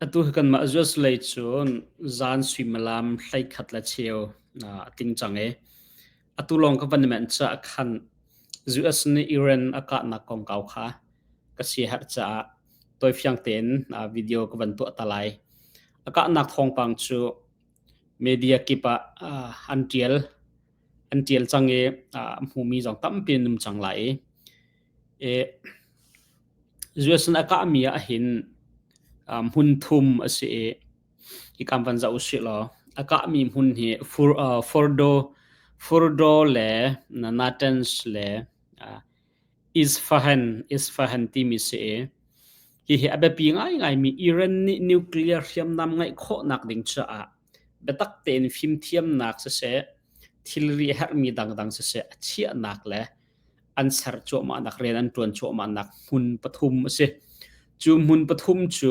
Atu hi kanmah US lei cun zan suimilam 11 le cheu a tling cang i atu lawng ka van i manh caah khan US nih Iran a kahnak kongkau kha ka siaherh caah tawifiang tein video ka van tuah ta lai. A kahnak thawngpang cu media kip ah an ṭial an ṭial cang i a hmumi zong tampi an um cang lai i US in a kahmi ah hin hmun thum a si i hika van zoh usih law a kahmi hmun hi Fordo Fordo le Natanz le Isfahan Isfahan timi si i hihi a biapi ngaingaimi Iran nih nuclear hriamnam ngeih khawhnak ding caah biatak tein fimthiamnak siseh thilri herhmi dangdang siseh a chiahnak le an ser cuahmahnak rian an ṭuan cuahmahnak hmun pathum a si. Cu hmun pathum cu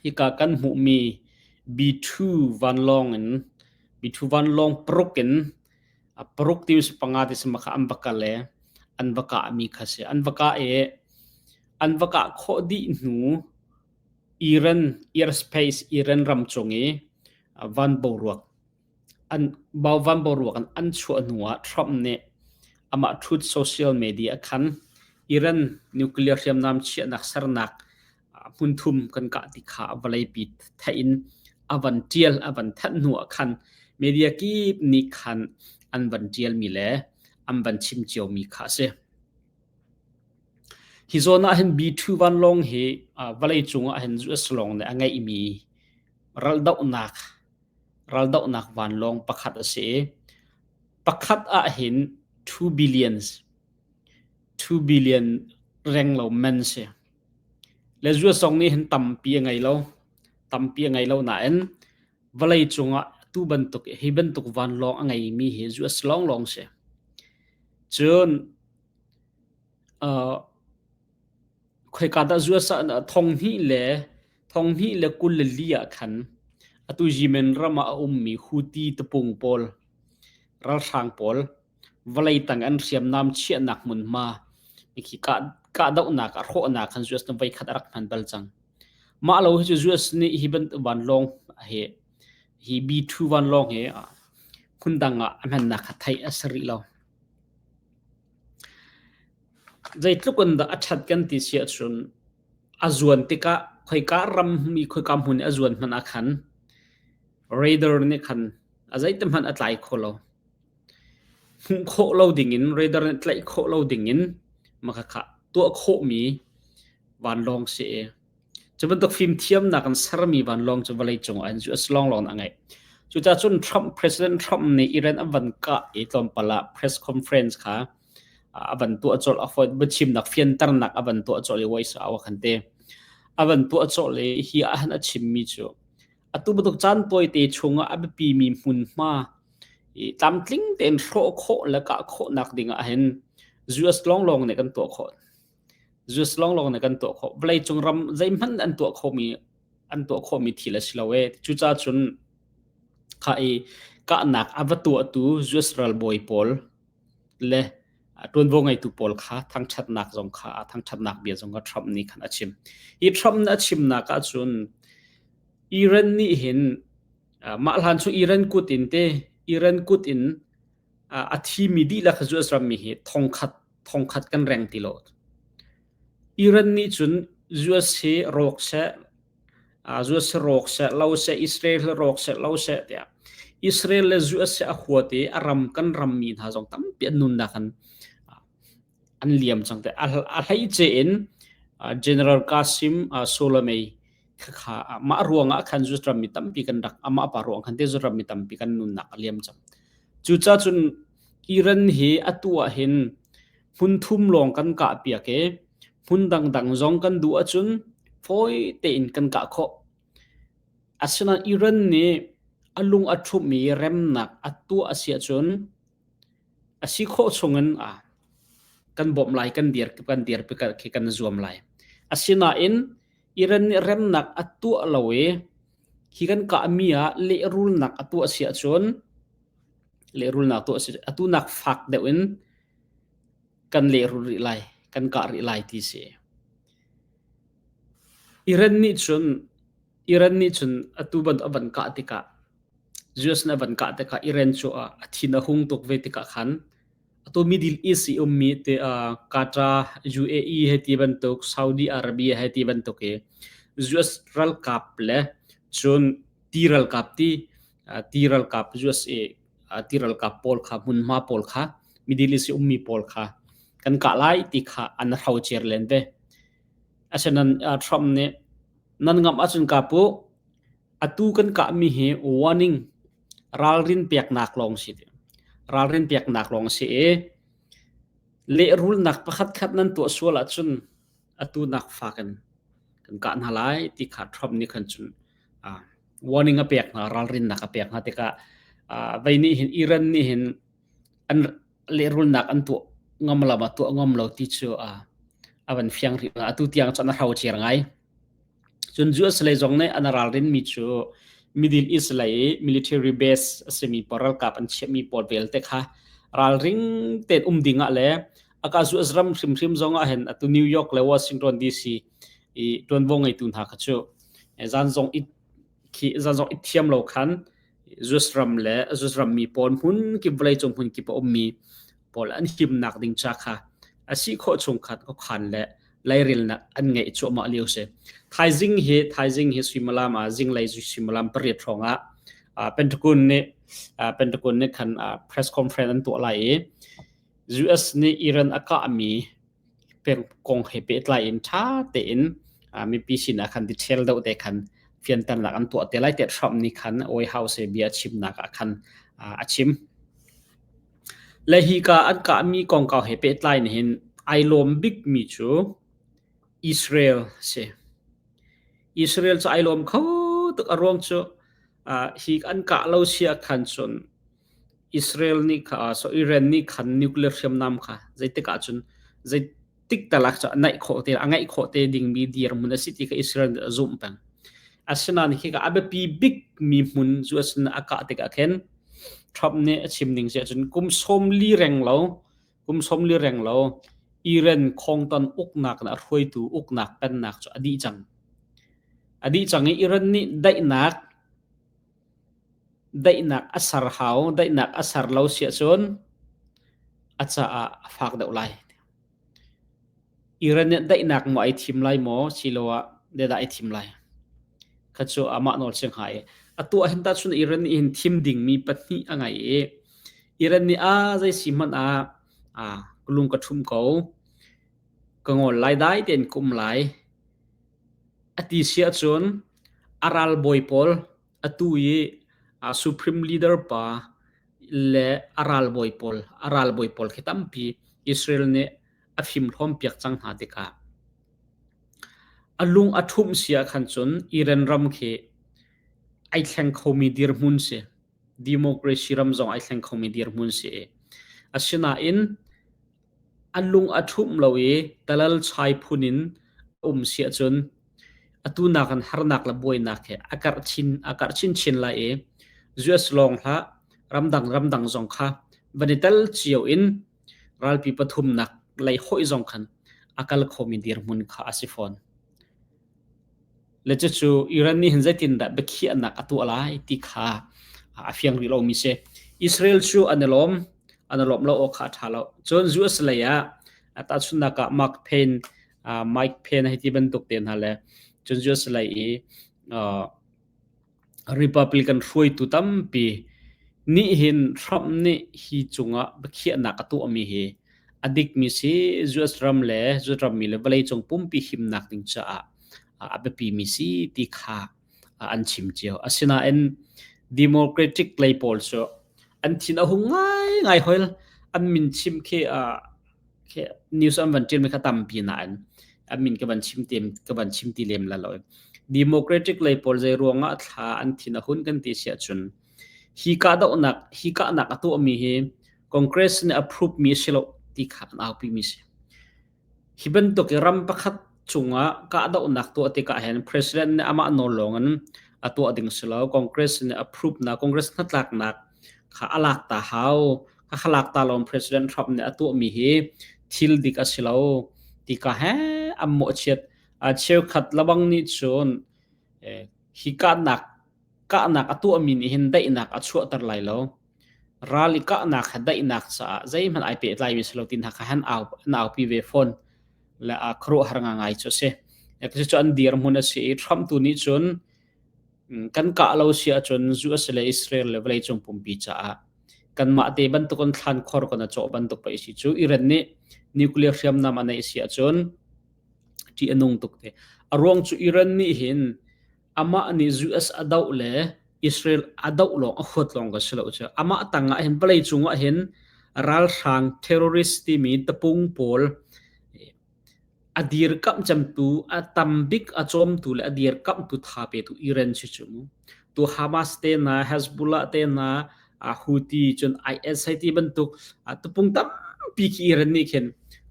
hika kan hmuhmi B2 vanlawng in B2 vanlawng paruk in paruk ti si panga ti si kha an va kal i an va kahmi kha si. An va kah i an va kah khawh dih hnu Iran airspace Iran ram cung i van boruak An van boruak in an chuah hnuah Trump nih amah Truth Social media a khan. Iran nuclear hriamnam chiahnak sernak hmunthum kan kah ti kha vawleipi theih in a van ṭial a van thanh hnuah khan media kip nih khan an van ṭialmi le an van chim ciomi kha a si. Hi zawn ah hin B2 vanlawng hi vawleicung ah hin US lawng nih a ngeihmi raldohnak Raldohnak vanlawng pakhat a si i pakhat ahhin 2 billions 2 billion renglo man si. Le US zong nih hin tampi a ngei lo. Tampi a ngei lo nain vawleicung ah tu bantuk hi bantuk vanlawng a ngeimi hi US lawnglawng si. Cun uh, khoika dah US ah thong hnih le 2024 ah khan atu Yemen ram ah a ummi Houthi tapung pawl ralhrang pawl vawlei tang an hriamnam chiahnak hmunhma khi kahdohnak a hrawhnak khan US nih voikhat a rak hman bal cang. Mah lo hi cu US nih hi bantuk vanlawng hi hi B2 vanlawng hi hmundang ah a hmannak kha theih a si rih lo. Zeitluk in dah a ṭhat kan ti si ahcun A zuan tikah khoika ram i khoika hmun i a zuan hmanh ah khan radar nih khan a zeitihmanh a tlai kho lo. Hmuh khawh lo dingin radar nih tlaih khawh lo dingin makhakha tuah khawhmi vanlawng si i cu bantuk fimthiamnak in sermi vanlawng cu vawleicung ah US lawnglawng a ngeih. Cucaah cun Trump President Trump nih Iran a van kah i tlawmpal ah press conference kha a van tuah colh a fawi biachimnak fianternak a van tuah colh i voice au khan te a van tuah colh i hi ah han a chimmi cu atu bantuk caan tawite chungah a biapimi hmunhma i tlamtling tein hrawh khawh le kah khawhnak ding ah hin US lawnglawng nih kan tuah khawh US lawnglawng nih kan tuah khawh vawleicung ram zeihmanh an tuah khawhmi an tuah khawhmi thil a si lo e cucaah cun kha i kahnak a va tuahtu US ralbawi pawl le ṭuanvo ngeitu pawl kha thangṭhatnak zong kha thangṭhatnak bia zong kha Trump nih khan a chim. Hi Trump nih a chimnak ahcun Iran nih hin mah hlan cu Iran kut in te Iran kut in a thimi dihlak US rammi hi thongkhat thongkhat kan reng ti lo. Iran nih cun US hi rawk seh US hi rawk seh, lo seh, Israel hi rawk seh, lo seh tiah Israel le US hi a huat i a ram kan rammi hna zong tampi an nunnak an an liam cang te. A hleice in General Qasim Soleimani kha mah ruangah khan US rammi tampi kan rak amah pa ruang khan te US rammi tampi kan nunnak a liam cang. Cucaah cun Iran hi atu ah hin hmun thum lawng kan kah piak i hmun dangdang zong kan duh ahcun fawi tein kan kah khawh. Asinain Iran nih a lung a ṭhumh i remnak a tuah a si ahcun a si khawh chungin ah kan bawmh lai, kan dir kan dirpi khi kan zuam lai. Asinain Iran nih remnak a tuah lo i hi kan kahmi ah lehrulnak a tuah si ahcun lehrulnak tuah si atu nak fak deuh in kan lehrul rih lai, kan kah rih lai ti si. Iran nih cun Iran nih cun atu ban a van kah tikah US nih a van kah tikah Iran cu a thin a hung tuk ve tikah khan atu Middle East i ummi te Qatar, UAE he ti bantuk, Saudi Arabia he ti bantuk i US ralkap le cun ti ralkap ti ti ralkap USA ti ralkap pawl kha hmunhma pawl kha Middle East i ummi pawl kha kan kah lai ti kha an hrocer len ve. Asinain Trump nih nan ngamh ahcun kap u, atu kan kahmi hi warning ralrin peknak lawng si. Ralrin peknak lawng si i lehrulnak pakhatkhat nan tuah sual ahcun atu nak fak in kan kah hna lai ti kha Trump nih khan cun warning a pek hna, ralrinnak a pek hna tikah vei nih hin Iran nih hin an lehrulnak an tuah ngam lo ma tuah ngam lo ti cu a van fiang rih. Atu tiang cun a hrocer ngai. Cun US lei zong nih an ralrin mi cu Middle East lei i military base a simi pawl ralkap an chiahmi pawl vialte kha ralring tein um ding ah le aka US ram hrimhrim zong ah hin atu New York le Washington DC i ṭuanvo ngeitu hna kha cu zan zong i khi zan zong i thiam lo khan US ram le US rammi pawl hmun kip vawleicung hmun kip a ummi pawl an himnak ding ca kha a si khawh chung khan khuakhan le leirelnak an ngeih cuahmah lio si. Thaizing hi thaizing hi suimilam ah zinglei suimilam pariat hrawng ah Pentagon nih Pentagon nih khan press conference an tuah lai i US nih Iran a kahmi peng kong he pehtlai in ṭha tein mipi sinah khan detail deuh te khan fianternak an tuah te lai tiah Trump nih khan White House he bia chimnak ah khan a chim. Le hika an kahmi kongkau he pehtlai in hin ai lawm bikmi cu Israel a si. Israel cu ai lawm kho tuk a ruang cu hi an kah lo si ah khan cun Israel nih kha so Iran nih khan nuclear hriamnam kha zeitik ah cun zeitik tal ah cun a naih khawh te a ngeih khawh te dingmi dirhmun a si ti kha Israel nih a zumh peng. Asinain hika a biapi bikmi hmun cu a sin a kah tikah khin Trump nih a chim ning si ahcun kum 40 reng lo kum 40 reng lo Iran khongton uknak na hruaitu uknak pennak cu a dih cang. A dih cang i Iran nih daihnak daihnak a ser hau, daihnak a ser lo si ahcun a caah a fak deuh lai. Iran nih daihnak maw ai thim lai maw siloah zeidah ai thim lai? Kha cu amah nawl si hnga i atu ah hin tahchun Iran nih hin thim dingmi pahnih a ngei i Iran nih a zei si hmanh ah ah ka lung ka ṭhum ko, ka ngawl lai dai tein ka um lai a ti si ahcun a ralbawi pawl atu i Supreme Leader pa le a ralbawi pawl a ralbawi pawl khi tampi Israel nih a fimhlawm piak cang hna tikah a lung a ṭhumh si ah khan cun Iran ram khi ai thleng khomi dirhmun si. Democracy ram zong ai thleng khomi dirhmun si. Asinain A lung a ṭhumh lo i talal chai phun in a um si ahcun atu nakin harnak le buainak hi a karh chin a karh chinchin lai i US lawng hlah ramdang ramdang zong kha van i tel cio in ralpi pathumnak lei hawih zong khan a kal khomi dirhmun kha a si fawn. Le cucu Iran nih hin zeitindah biakhiahnak a tuah lai ti kha a fiang rih lomi si. Israel cu an i lawm, an i lawmh lo awk kha a ṭha lo. Cun US lei ah tahchunhnak ah Mark Payne, Mike Payne hei ti bantuk te hna le cun US lei i Republican hruaitu tampi nih hin Trump nih hi cungah biakhiahnak a tuahmi hi a dikmi si US ram le US rammi le vawleicung pumpi himnak ding caah a biapimi si ti kha an chim cio. Asinain Democratic lei pawl cu an thin a hung ngaingai hoi. An min chim khi news an van ṭialmi kha tampi nain an min ka van chim te ka van chim ti lem la lo. Democratic lei pawl zei ruangah thla an thin a hun kan ti si ahcun hi kahdohnak hi kahnak a tuahmi hi Congress nih approve mi a si lo ti kha an aupi mi si. Hi bantuk i ram pakhat cungah kahdohnak tuah tikah hin President nih amah nawl lawng in a tuah ding si lo. Congress nih approve na Congress hnatlaknak kha a lak ta hau. Kha lak ta lawng President Trump nih a tuahmi hi thil dik a si lo ti ka he an mawhchiat. A cheukhat labang nih cun hi kahnak kahnak a tuahmi nih hin daihnak a chuahter lai lo. Ral i kahnak he daihnak caah zeihmanh ai pehtlaimi si lo ti hna kha han au an aupi ve fawn. Le a khuaruahhar ngai cu a si. Cucu an dirhmun a si i Trump tu nih cun kan kah lo si ahcun US le Israel le vawleicung pumpi caah kanmah te bantukin thlan khor kan a cawh bantuk pei si cu Iran nih nuclear hriamnam a neih si ahcun ṭih a nung tuk te. A ruang cu Iran nih hin amah nih US a doh le Israel a doh lawng a huat lawng ka si lo cu. Amah tang ah hin vawlei cung ah hin ralhrang terrorist timi tapung pawl A dirkamh cemtu, a tambik a cawmtu le a dirkamhtu tha petu Iran si cu mu. Tu Hamas te hna, Hezbollah te hna, Houthi cun IS hei ti bantuk tupung tampi khi Iran nih khin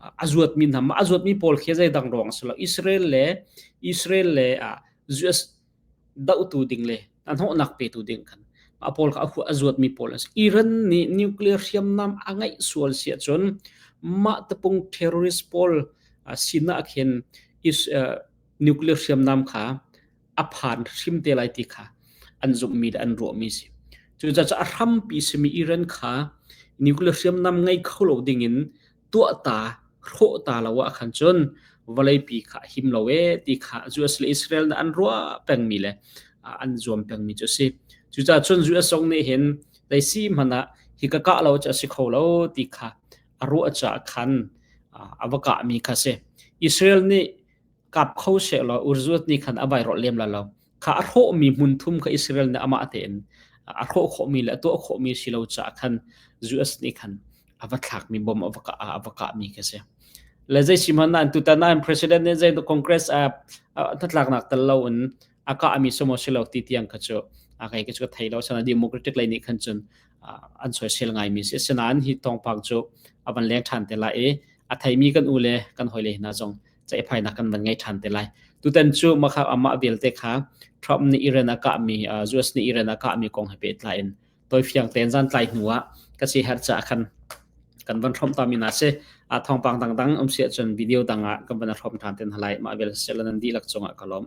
a zuatmi hna mah a zuatmi pawl khi zeidang ruang a si lo. Israel le Israel le US dohtu ding le hnahnawhnak petu ding khan a pawl kha a zuatmi pawl an si. Iran nih nuclear hriamnam a ngeih sual si ahcun mah tapung terrorist pawl sinah khin is, uh, nuclear hriamnam kha a phan hrim te lai ti kha an zumhmi le an ruahmi si. Cucaah a hrampi simi Iran kha nuclear hriamnam ngei kho lo dingin tuah ta hrawh ta lo ah khan cun vawleipi kha a him lo ee ti kha US le Israel nih an ruah pengmi le an zuam pengmi cu a si. Cucaah cun US zong nih hin leisi hmanh ah hi ka kah lo cu a si kho lo ti kha a ruah caah khan a va kahmi kha si. Israel nih kap kho sehlaw Urzut nih khan a vai rawlh lem lai lo. Kha a hrawhmi hmun thum kha Israel nih amah tein a hrawh khawhmi le a tuah khawhmi si lo caah khan US nih khan a va thlakmi bom a va kah a va kahmi khi si. Le zei si hmanh nain tutan ah president nih zei Congress a hnatlaknak tel lo in a kahmi sumo si lo ti tiang kha cu a kai ka cu ka thei lo sana Democratic lei nih khan cun an soisel ngaimi si. Asinain hi thawngpang cu a van leng ṭhan te lai i a theimi kan u le kan hawile hna zong ceihphainak kan van ngei ṭhan te lai. Tutan cu makha amah vialte kha Trump nih Iran a kahmi, US nih Iran a kahmi kong he pehtlai in toifiang tein zan tlai hnu ah ka si herh caah khan kan van hrawmh ta mi na si. A thawngpang dangdang um si ahcun video dang ah kan van hrawm ṭhan te hna lai. Mah vial seh nan dihlak cungah ka lawm.